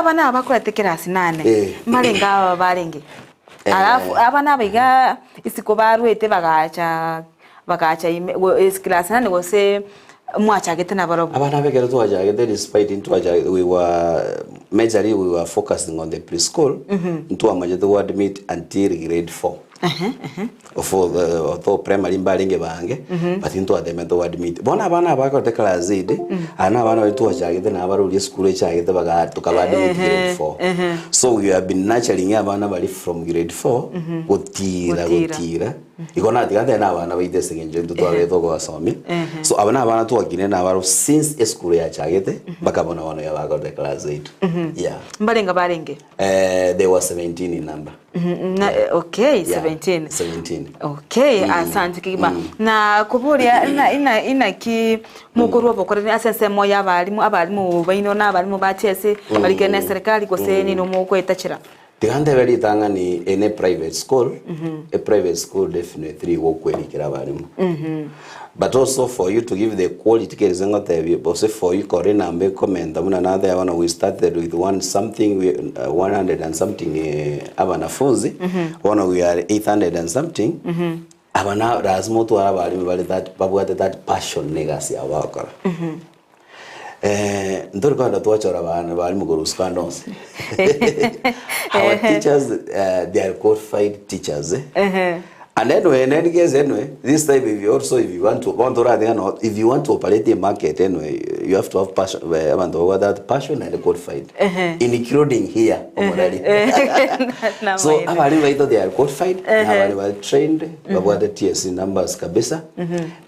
Abana aba bakorete class nane, Eh. mbarenge aba barenge? Eh. Alafu abana aba igaa isiko barwete bagacha bagacha ime go ase class nane gose mwachagete nabarobwo? Abana aba ekero twachagete despite ntwachagete we were majorly we were focusing on the preschool, ntwamanyete go admit until grade 4. Although primary mbarenge bange, but ntwatemete go admit. Bono abana aba bakorete class eight, aba na abana baria twachagete nabo baroria esukuru echagete baga tokaba admit grade 4. So we have been nurturing abana baria from grade 4 gotira Gotira. gotira. Igo natiga ntebe na abana baito ase eng'encho intwe twabete okobasomia. So aba na abana twakine nabarobwo since esukuru yachagete mpaka bono bono iga bakorete class eight. Yeah. Mbarenga barenge? They were 17 in number. Na, okay, Yeah, 17. 17. Okay, asante kegima. Na koboria ina ina inaki mokorwa obokoreri ase ensemo ya abalimu, abalimu baino na abalimu ba TSC barikire na eserikali gose nino mogoetachera? Tiga ntebe ritang'ani eye ne private school, e private school definitely igo okwerikera abalimu. But also for you to give the quality kere ngotebie gose for you kore enamba ekomenta buna nateba bono we started with one something we, 100 and something abanafunzi bono we are 800 and something aba na lazima otware abalimu bare that babwate that passion na egasi yabo bagokora. Ntori kogenda twachora abana abalimu korwa isiko ande onsi our teachers they are qualified teachers eh. And anyway, in any case anyway, this time if you also if you want to want to no, if you want to operate a market anyway, you have to have passion eh, abantu babwate that passion and qualified. Including here omorari. So abalimu baito they are qualified, na abalimu bari trained, babwate TSC numbers kabisa.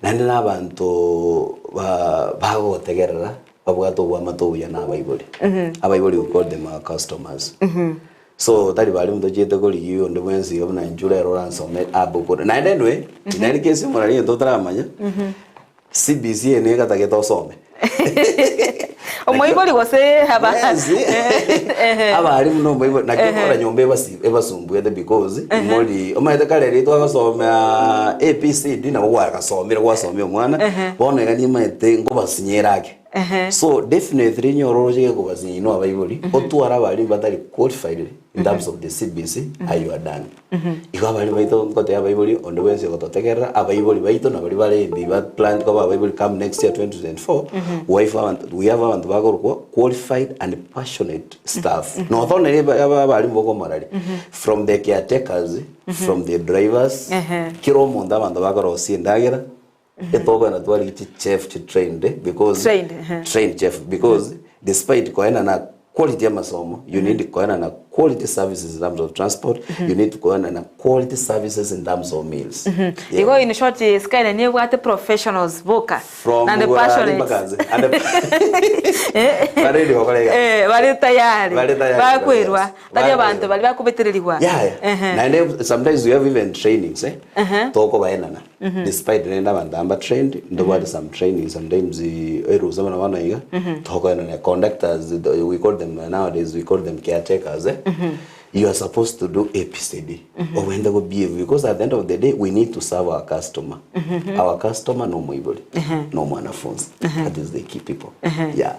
Naende na abanto ba bagotegerera babwate obwamate obuya na abaibori. Abaibori we call them our customers. So tari baria motochiete korigia onde bwensi iga buna inchuo rero oransome abokore. Naende anyway, naende kesi omorari egento otaramanya, CBC eye nigo egatagete osome. Omoibori gose aba Yes. Abarimu na omoibori naki okora nyomba ebasi ebasumbuete because mori omanyete kare riria twagosomea ABCD nabo gwagasomire gwasomia omwana bono iga nimanyete nkobasinyera ake. So definitely nyora oroche gekobasinya inwe abaibori otware abarimu batari qualified in terms of the CBC aye you are done. Igo abarimu baito ngotebia abaibori onde bwensi ogototegerera abaibori baito na baria bare ebi ba plan koba abaibori come next year 2024 wife abanto we have abanto bakorokwa qualified and passionate staff. Notho nere aba abarimu bokomoraria from the caretakers, from the drivers, kera omonto abanto bakorosia endagera Etokogenda twarigia chi chef chi trained because Trained, ehe. trained chef because despite koena na quality ya masomo you need koena na quality services in terms of transport you need koena na quality services in terms of meals. Yeah. Igo in short Skyline nebwate professionals boka From naende igoro aria passionate. mpaka nse. And bare ready gokora egasi. Eh, bare tayari Bare tayari gokora bakwerwa egasi. tari abanto baria bakobetererigwa. Yeah, yeah. Ehe. Naende sometimes we have even trainings eh. Tokobaenana. Despite rende abanto aba trained, ntobwate some training sometimes erusa buna bono iga, tokoenana conductors we call them nowadays we call them caretakers eh. You are supposed to do ABCD. Obwenerete go behave because at the end of the day we need to serve our customer. Our customer no omoibori, no omwanafunzi. That is the key people. Yeah.